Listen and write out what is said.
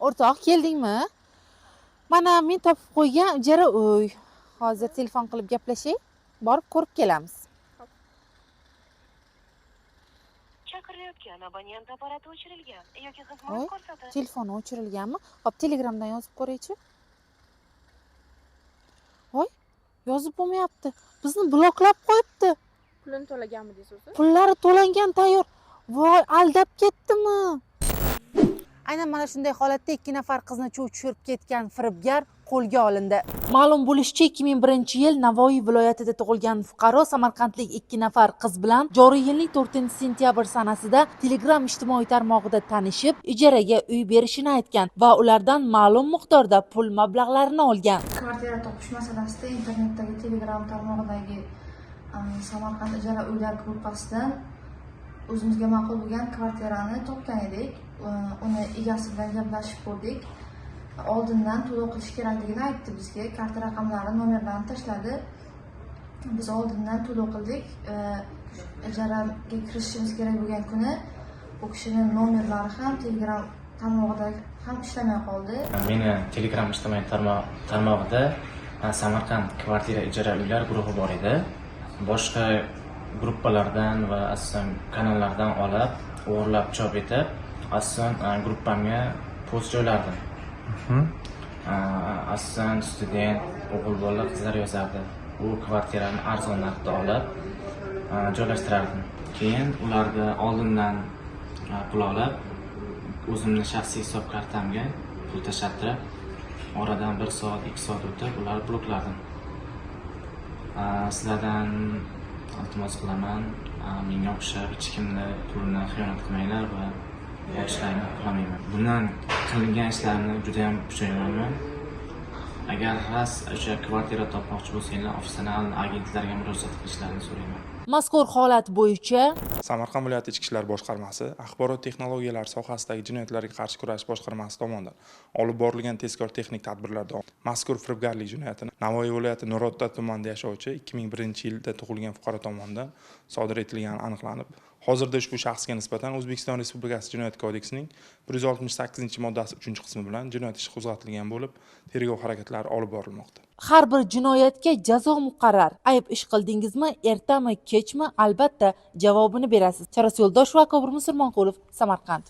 O'rtoq, keldingmi? Mana men topib qo'ygan ijara uy. Hozir telefon qilib gaplashay, borib ko'rib kelamiz. Chaqirilayotgan abonent apparati o'chirilgan yoki xizmat Voy, ko'rsatish telefoni o'chirilganmi? Hop, Telegramdan yozib ko'raychi. Voy, yozib bo'lmayapti. Bizni bloklab qo'yibdi. Pulini to'laganmidingiz o'zi? Pullari to'langan, tayyor. Voy, aldab ketdimi? Aynan mana shunday holatda ikki nafar qizni chuv tushirib ketgan firibgar qo'lga olindi. Ma'lum bo'lishicha, 2001-yil Navoiy viloyatida tug'ilgan fuqaro samarqandlik ikki nafar qiz bilan joriy yilning 4 sentyabr sanasida Telegram ijtimoiy tarmog'ida tanishib, ijaraga uy berishini aytgan va ulardan ma'lum miqdorda pul mablag'larini olgan. Kvartira topish masalasida internetdagi Telegram tarmog'idagi Samarqand ijara uylar gruppasidan o'zimizga ma'qul bo'lgan kvartirani topgan edik. Uni egasi bilan gaplashib ko'rdik. Oldindan to'lov qilish kerakligini aytdi bizga. Karta raqamlari, nomerlarini tashladi. Biz oldindan to'lov qildik. Ijaraga kirishimiz kerak bo'lgan kuni u kishini nomerlari ham Telegram tarmog'ida ham ishlamay qoldi. Meni Telegram ijtimoiy tarmog'ida Samarqand kvartira ijara uylar guruhi bor edi. Boshqa gruppalardan va asosan kanallardan olib, o'g'irlab chop etib, asosan gruppamga post joylardim. Asosan student o'g'il bola, qizlar yozardi. U kvartirani arzon narxda olib, joylashtirardim. Keyin ularni oldindan pul olib, o'zimni shaxsiy hisob kartamga pul tashlattirib, oradan bir soat, 2 soat o'tib, ularni bloklardim. Sizlardan iltimos qilaman, menga o'xshab hech kimni pulini xiyonat qilmanglar va bochlaringni uxlamayman. Bundan qilingan ishlarimni judayam pushaymonman. Agar rost o'sha kvartira topmoqchi bo'lsanglar, professional agentlarga murojaat qilishlarini so'rayman. Mazkur holat bo'yicha Samarqand viloyati Ichki ishlar boshqarmasi axborot texnologiyalari sohasidagi jinoyatlarga qarshi kurashish boshqarmasi tomonidan olib borilgan tezkor texnik tadbirlarda mazkur firibgarlik jinoyatini Navoiy viloyati Nurota tumanida yashovchi 2001-yilda tug'ilgan fuqaro tomonidan sodir etilgani aniqlanib, hozirda ushbu shaxsga nisbatan O'zbekiston Respublikasi Jinoyat kodeksining 168-moddasi 3-qismi bilan jinoyat ishi qo'zg'atilgan bo'lib, tergov harakatlari olib borilmoqda. Har bir jinoyatga jazo muqarrar. Ayb ish qildingizmi, ertami, kechmi, albatta javobini berasiz. Charas Yo'ldosheva, Akobir Musulmonqulov, Samarqand.